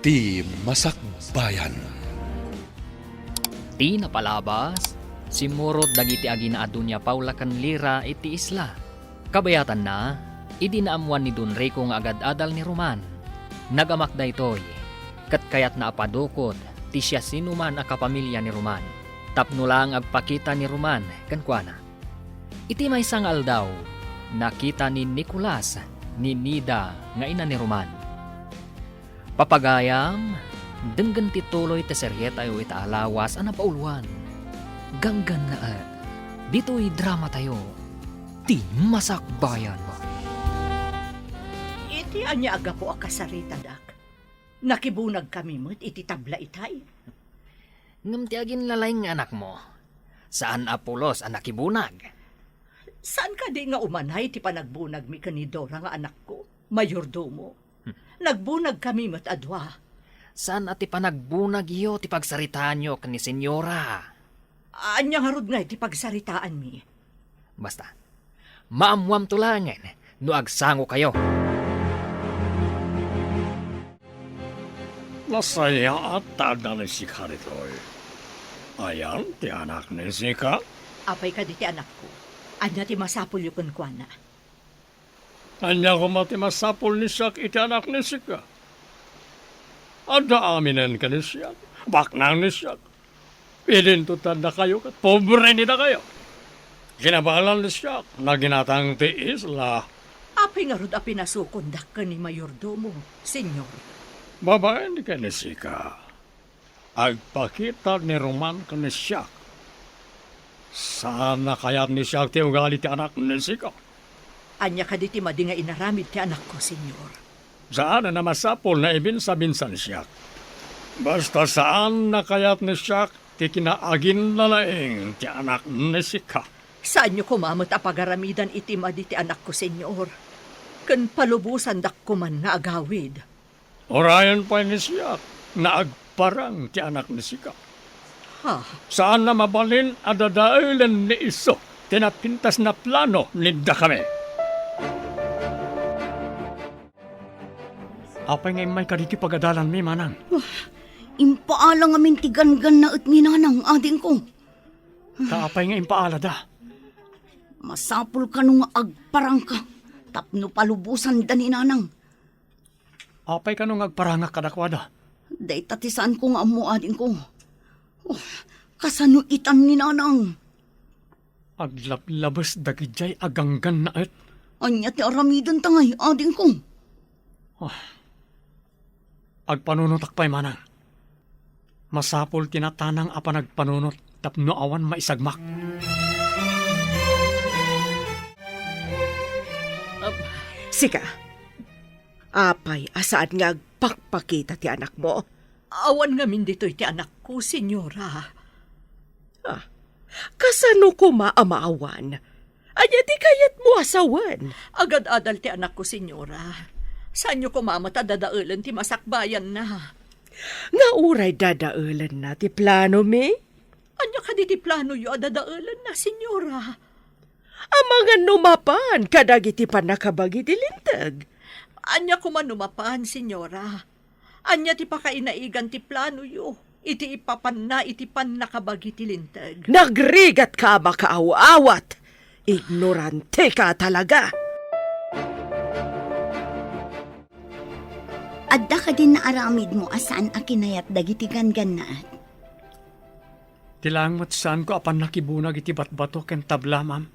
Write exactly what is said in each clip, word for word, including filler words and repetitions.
Ti Masakbayan. Ti napalabas, simmurot dagiti agina a Doña Paula ken Lira iti isla. Kabayatanna, idi naammuan ni Don Rico nga agad-adal ni Roman, nagamak daytoy, ket kayatna a padukot ti siasinoman a kapamilya ni Roman, tapno laeng agpakita ni Roman kenkuana. Iti maysa nga aldaw, nakita ni Nicolas ni Nida nga ina ni Roman. Papagayam, denggen ti tuloy ti serietayo ita a lawas a napauluan. Ganggannaet. Ditoy dramatayo, Ti Masakbayan. Iti ania a gapu a kasaritadak? Nakibunagkami met iti tabla itay. Ngem ti aginlalaing nga anakmo, saan a pulos a nakibunag. Saan kadi nga umanay ti panagbunagmi ken ni Dora nga anakko, mayordomo? Nagbunagkami met a dua. Saan a ti panagbunagyo ti pagsaritaanyo ken ni Senyora? Ania ngarud ngay ti pagsaritaanmi? Basta, maammuamto laengen no agsangokayo. Nasayaat ta adda ni sika ditoy. Ayan ti anak ni sika? Apay kadi ti anakko? Ania ti masapulyo kenkuana? Ania koma ti masapul ni siak iti anak ni sika? Adda aminen ken ni siak. Baknang ni siak. Idinto ti addakayo ket pobre ni dakayo. Kinabalan ni siak, naginatang ti isla. Apay ngarud a pinasukondak ken ni mayordomo, Señor? Babaen ken ni sika. Agpakita ni Roman ken ni siak. Saan a kayat ni siak ti ugali ti anak ni sika. Ania kadi ti madi nga inaramid ti anakko, Señor? Saan a masapul nga ibinsa-binsa ni siak. Basta saan a kayat ni siak ti kinaaginlalaing ti anak ni sika. Saanyo koma met a pagaramidan iti madi ti anakko, Señor. Ken palubosandak koman nga agawid. Urayen pay ni siak nga agparang ti anak ni sika. Ha? Saan a mabalin a dadaelen ni isu ti napintas a plano ni dakami. Apay nga immayka ditoy pagadalanmi, manang? Wah, impaala ngamin ti ganggannaet ni nanang, adingko. Ta apay nga impaalada? Masapul kano nga agparangka tapno palubosanda ni nanang. Apay kano nga agparangak kadakuada? Dayta ti saanko nga ammo, adingko. Oh, kasano itan ni nanang? Aglablabes dagidiay a ganggannaet. Ania ti aramidenta ngay, adingko? Ah. Agpanunotak pay manang. Masapul ti natanang a panagpanunot tapno awan maisagmak. Ap- Sika, apay a saan nga agpakpakita ti anakmo? Awan ngamin ditoy ti anakko, Señora. Ah, kasano koma a maawan? Ania ti kayatmo a sawen? Agad-adal ti anakko, Señora. Saanyo koma met a dadaelen ti masakbayanna. Nga uray dadaelenna ti planomi? Ania kadi ti planoyo a dadaelenna, Señora? Amangan no mapan kadagiti pannakabagi ti Linteg. Ania koma no mapan, Señora? Ania ti pakainaigan ti planoyo iti ipapanna iti pannakabagi ti Linteg? Nagrigatka a makaaw-awat! Ignorantika talaga! Adda kadin naaramidmo a saan a kinayat dagiti ganggannaet? Ti laeng met saanko a pannakibunag iti batbato ken tabla, ma'am.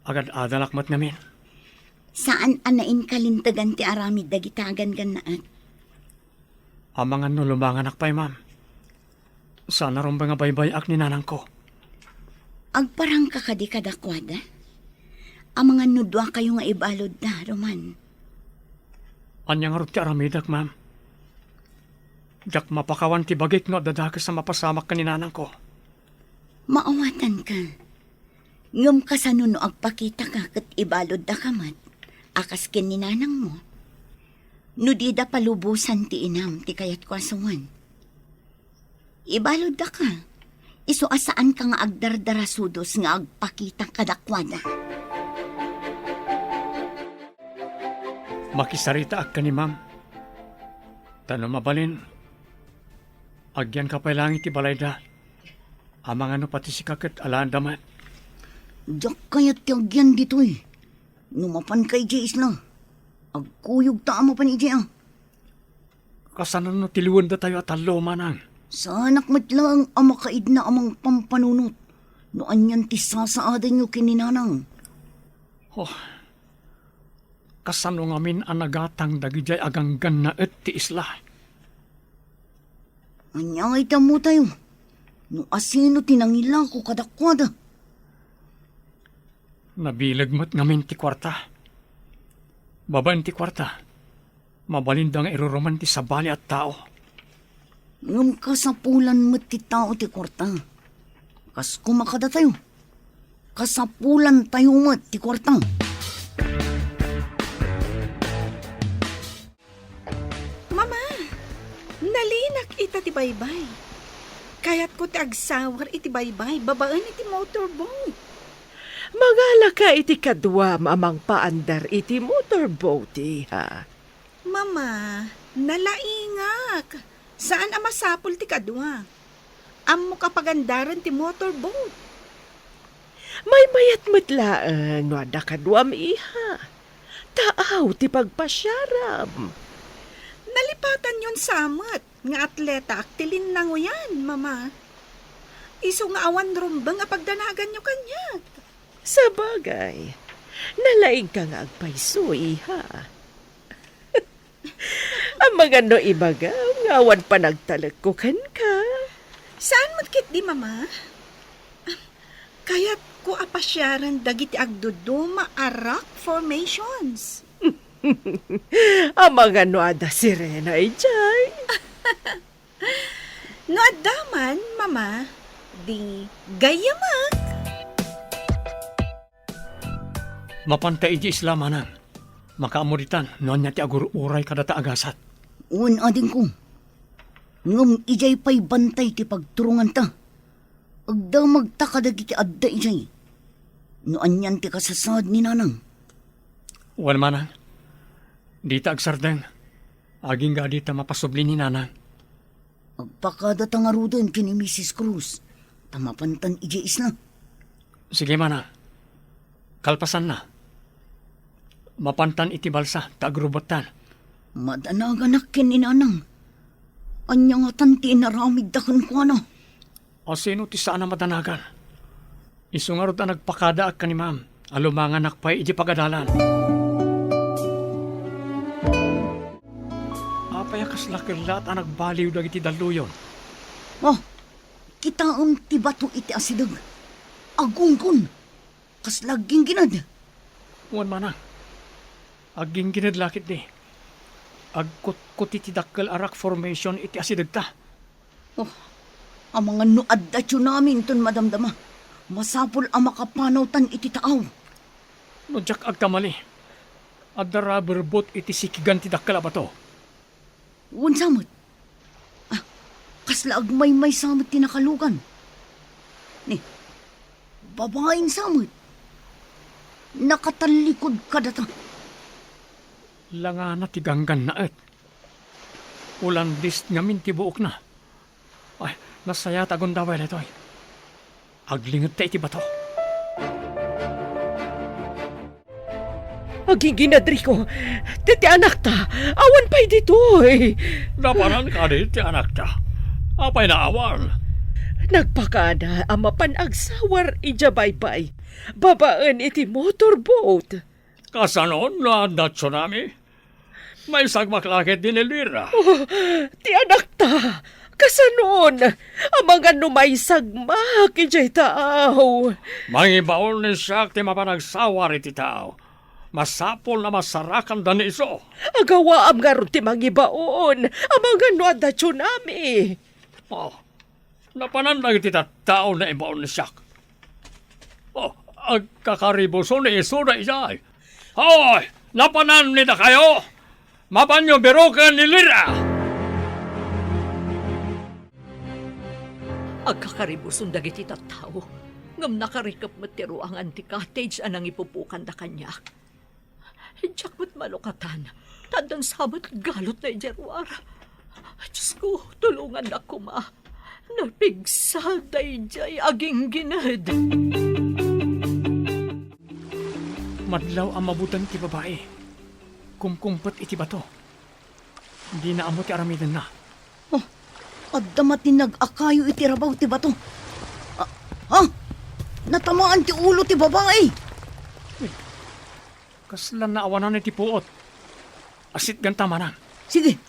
Agad-adalak met ngamin. Saan a nainkalintegan ti aramid dagita a ganggannaet. Amangan no lumanganak pay, ma'am. Saan a rumbeng a baybay-ak ni nanangko. Agparangka kadi kadakuada? Amangan no duakayo nga ibaludda, Roman. Ania ngarud ti aramidek, ma'am? Diak mapakawan ti bagik no adda dakes a mapasamak ken ni nanangko. Maawatanka. Ngem kasano no agpakitaka ket ibaluddaka met a kas ken ni nanangmo? No dida palubosan ti inam ti kayatko a sawen. Ibaluddaka. Isu a saanka nga agdardarasudos nga agpakita kadakuada. Makisaritaak ken ni ma'am. No mabalin, agyanka pay laeng iti balayda. Amangan no pati sika ket alaenda met. Diak kayat ti agyan ditoy. No mapanka idiay isla, agkuyogta a mapan idiay a. Kasano no tiliwendatayo a tallo, manang? Saanak met laeng a makaidna a mangpampanunot no anian ti sasaadanyo ken ni nanang. Oh, kasano ngamin a nagatang dagidiay a ganggannaet ti isla? Ania ngay ti ammotayo no asino ti nangilako kadakuada? Nabileg met ngamin ti kuarta. Babaen ti kuarta, mabalinda nga iruruman ti sabali a tao. Ngem kasapulan met ti tao ti kuarta. Kas koma kadatayo, kasapulantayo met ti kuarta. Mama, nalinak ita ti baybay. Kayatko ti agsawar iti baybay babaen iti motorboat. Mangalaka iti kaduam a mangpaandar iti motorboat, iha. Mama, nalaingak. Saan a masapul ti kadua. Ammok a pagandaren ti motorboat. Maymayat met laeng no adda kaduam, iha. Taaw ti pagpasiaram. Nalipatanyon sa met nga atletaak ti linnangoyan, Mama. Isu nga awan rumbeng a pagdanaganyo kaniak. Sabagay, nalaingka nga agpayso, iha. Amangan no ibagam nga awan panagtalekko kenka. Saan met ketdi, Mama? Kayatko a pasiaren dagiti agduduma a rock formations. Amangan no adda sirena idiay. No adda man, Mama, di gayyamak. Mapanta idiay isla, manang. Makaammo ditan no ania ti agur-uray kadata a gasat. Wen, adingko. Ngem idiay pay bantay ti pagturonganta. Agdamagta kadagiti adda idiay no anian ti kasasaad ni nanang. Wen, manang. Dita agsardeng. Agingga dita mapasubli ni nanang. Agpakadata ngaruden ken ni Misis Cruz ta mapantan idiay isla. Sige, manang. Kalpasanna, mapantan iti balsa ta agrubettan. Madanaganak ken ni nanang. Ania ngatan ti inaramidda kenkuana? Asino ti saan a madanagan? Isu ngarud a nagpakadaak ken ni Ma'am a lumanganak pay iti pagadalan. Apay a kasla kellaat a nagbaliw dagiti dalluyon? Oh, kitaem ti bato iti asideg. Agunggon. Kasla agginggined. Wen, manang. Agginggined la ketdi. Agkutkuti ti dakkel a rock formation iti asidegta. Oh, amangan no adda tsunami inton madamdama, masapul a makapanawtan iti taaw. No diak agkamali, adda rubber boat iti sikigan ti dakkel a bato. Wen sa met. Ah, kasla agmaymaysa met ti nakalugan. Ni, babaen sa met. Nakatallikud kadata. Langana ti ganggannaet. Ulandis ngamin ti buokna. Ay, nasayaat a gundaway daytoy. Aglingedta iti bato. Aginginadriko, ti, ti anakta, awan pay ditoy. Napanan kadi ti anakta? Apay naawan? Nagpakada a mapan agsawar idiay baybay, babaen iti motorboat. Kasano no adda tsunami? Maisagmak la ketdi ni Lira. Oh, ti anakta, kasanon? Amangan no maisagmak idiay taaw. Mangibaon ni siak ti mapan agsawar iti taaw. Masapul a masarakanda ni isu. Agawaam ngarud ti mangibaon. Amangan no adda tsunami. Oh, napanan dagiti tattao naibaon ni siak. Oh, agkakaribuson ni isu daydiay. Hoy, napanan ni dakayo? Mapanyo biroken ni Lira! Agkakaribuson dagiti tattao, ngem nakarikep met ti ruangan ti cottage a nangipupokanda kaniak. Diak met malukatan, ta addan sa met galotna idiay ruar. Diosko, tulongannak koma. Napigsa daydiay aginggined. Madlaw a mabuteng ti babai. Kumkumpet iti bato. Dina ammo ti aramidenna. Oh, adda matinag a kayo iti rabaw ti bato. Ah, ha? Natamaan ti ulo ti babai. Kasla naawanan iti puot. Asitganta manang. Sige.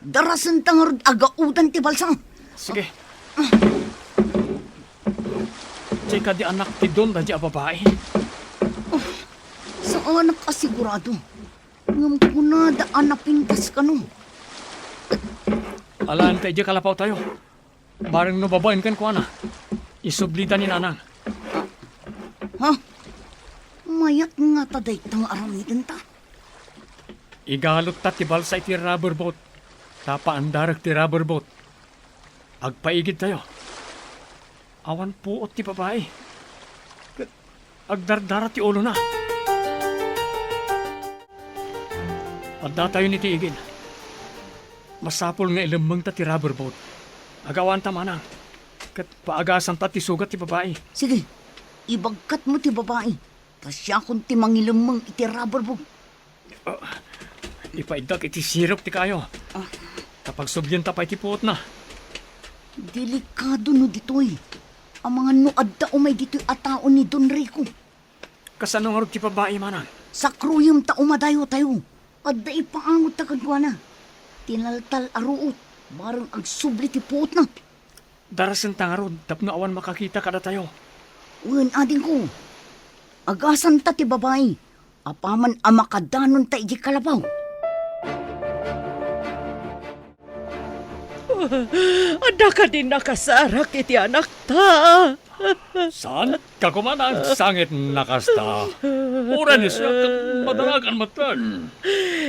Darasenta ngarud a gaudan ti balsa. Sige. Diay kadi a nakkidon daydiay a babai? Oh, saanak a sigurado. Ngem kunada a napintas kano. Alaen ta idiay kalapaw tayo. Bareng no babaen kenkuana, isublida ni nanang. Ha? Mayat ngata dayta nga aramidenta? Igalutta ti balsa iti rubber boat, ta paandarek ti rubber boat. Agpaigidtayo. Awan puot ti babai. Ket agdardara ti ulona. Addatayon iti igid. Masapul nga ilemmengta ti rubber boat. Agawanta manang, ket paagasanta ti sugat ti babai. Sige, ibagkatmo ti babai, ta siakon ti mangilemmeng iti rubber boat. Ah, ipaiddak iti sirok ti kayo. Ah. Ta pagsublienta pay ti puotna. Delikado no ditoy. Amangan no adda umay ditoy a tao ni Don Rico. Kasano ngarud ti babai, manang? Sakruyem ta umadayo tayo. Adda ipaangotta kenkuana. Tinaltal a ruot, bareng agsubli ti puotna. Darasenta ngarud tapno awan makakita kadatayo. Wen, adingko. Agasanta ti babai. Apaman a makadanonta idiay kalapaw. Adda kadi nakasarak iti anakta? Saan ka koma nga agsangit a kasta? Uray ni siak ket madaragan metten.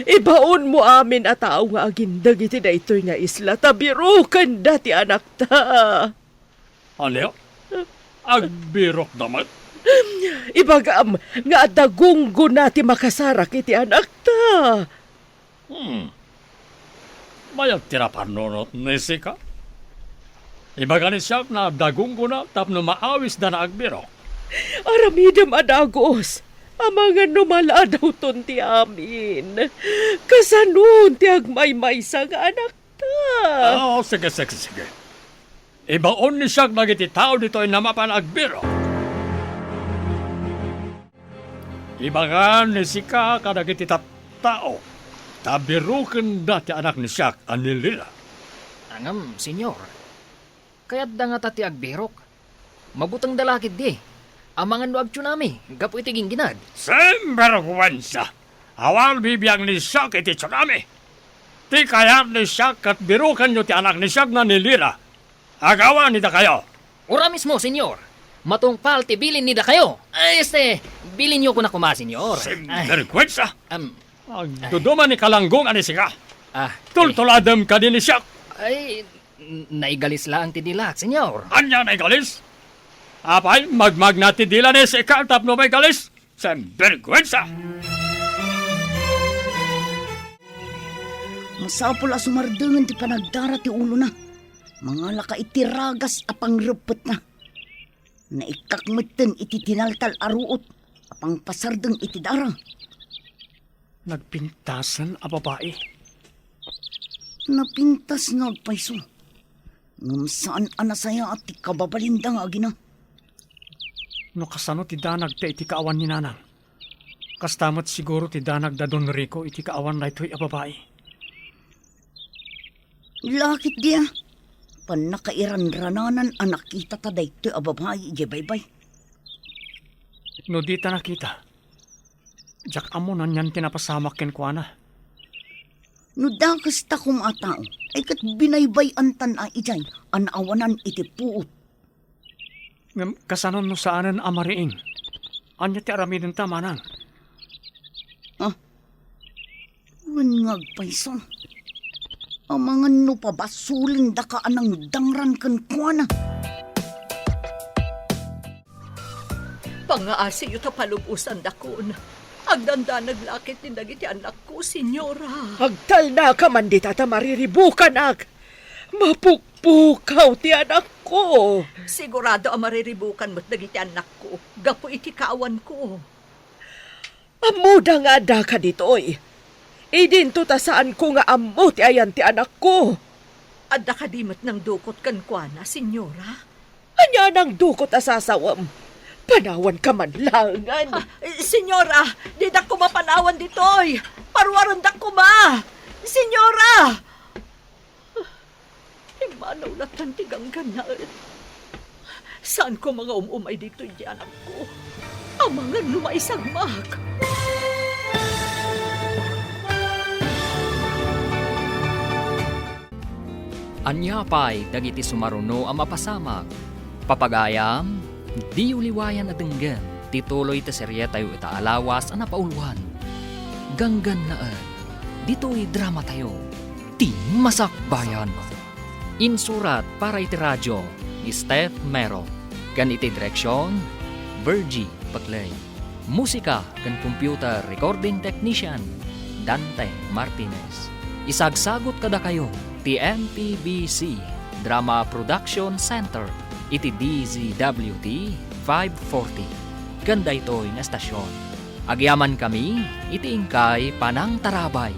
Ibaonmo amin a tao nga agindeg iti daytoy nga isla ta birokenda ti anakta. Ania? Agbirokda met? Ibagam nga adda gunggona ti makasarak iti anakta. Hmm. Mayat ti napannunot ni sika. Ibaga ni siak nga adda gunggona tapno maawisda nga agbirok. Aramidem a dagus. Amangan no maladawton ti amin. Kasanon ti agmaymaysa nga anakta? Ah, sige, sige, sige. Ibaon ni siak dagiti tao ditoy nga mapan agbirok. Ibaga ni sika kadagiti tattao, ta birokenda ti anak ni siak a ni Lila. Ngem, Señor, kayatda ngata ti agbirok. Mabutengda la ketdi. Amangan no agtsunami gapu iti gingginad. Semberguensa! Awan bibiang ni siak iti tsunami. Ti kayat ni siak ket birokenyo ti anak ni siak nga ni Lila. Agawan ni dakayo. Ura mismo, Señor. Matungpal ti bilin ni dakayo. Ay, este, bilinyo koma, Señor. Semberguensa! Ay, em, Agduduma ni kalanggo nga ni sika. Ah, tultuladem kadi ni siak. Ay, n-, naigalis laeng ti dilak, Señor. Ania naigalis? Apay, magmagna ti dila ni sika tapno maigalis? Semberguensa! Masapul a sumardengen ti panagdara ti ulona. Mangalaka iti ragas a pangreppetna. Naikkak metten iti tinaltal a ruot a pangpasardeng iti dara. Nagpintasen a babai. Napintas nga agpayso. Ngem saan a nasayaat ti kababalinda nga agina. No kasano ti danagda iti kaawan ni nanang, kasta met siguro ti danagda Don Rico iti kaawan daytoy a babai. Lakit dia, pannakairanrananan a nakitata daytoy a babai idiay baybay. No dita nakita, diak ammo no anian ti napasamak kenkuana. No dakes ta koma a tao, ay ket binaybay-antan a idiay a naawanan iti puot. Ngem kasano no saanen a mariing? Ania ti aramidenta, manang? Ah, wen nga agpayso. Amangan no pabasolendaka a nangdangran kenkuana. Pangngaasiyo ta palub-osandakon. Dandanag la ketdi dagiti annakko, Senyora. Agtalnaka man dita ta mariribukanak. Mapukpukaw ti annakko. Sigurado a mariribukan met dagiti annakko gapu iti kaawanko. Ammoda nga addaka ditoy. Idinto ta saanko nga ammo ti ayan ti annakko. Adda kadi met nangdukot kenkuana, Senyora? Ania nangdukot a sasawem? Panawanka man laengen. Ah, eh, Senyora, didak koma panawan ditoy. Paruarendak koma. Senyora! Immanaw latta ti ganggannaet. Saanko nga um-umay ditoy ti annakko. Amangan no maisagmak. Ania pay dagiti sumaruno a mapasamak? Papagayam, diyo liwayan a denggen ti tuloy ti serietayo ita a lawas a napauluan. Ganggannaet, ditoy dramatayo, ti Masakbayan. Insurat para iti radio ni Steph Mero, ken iti direksion, Virgie Paclay. Musika ken computer recording technician, Dante Martinez. Isagsagut kadakayo ti M P B C Drama Production Center iti D Z W T five forty. Ken daytoy nga estasion, agyamankami iti inkay panangtarabay.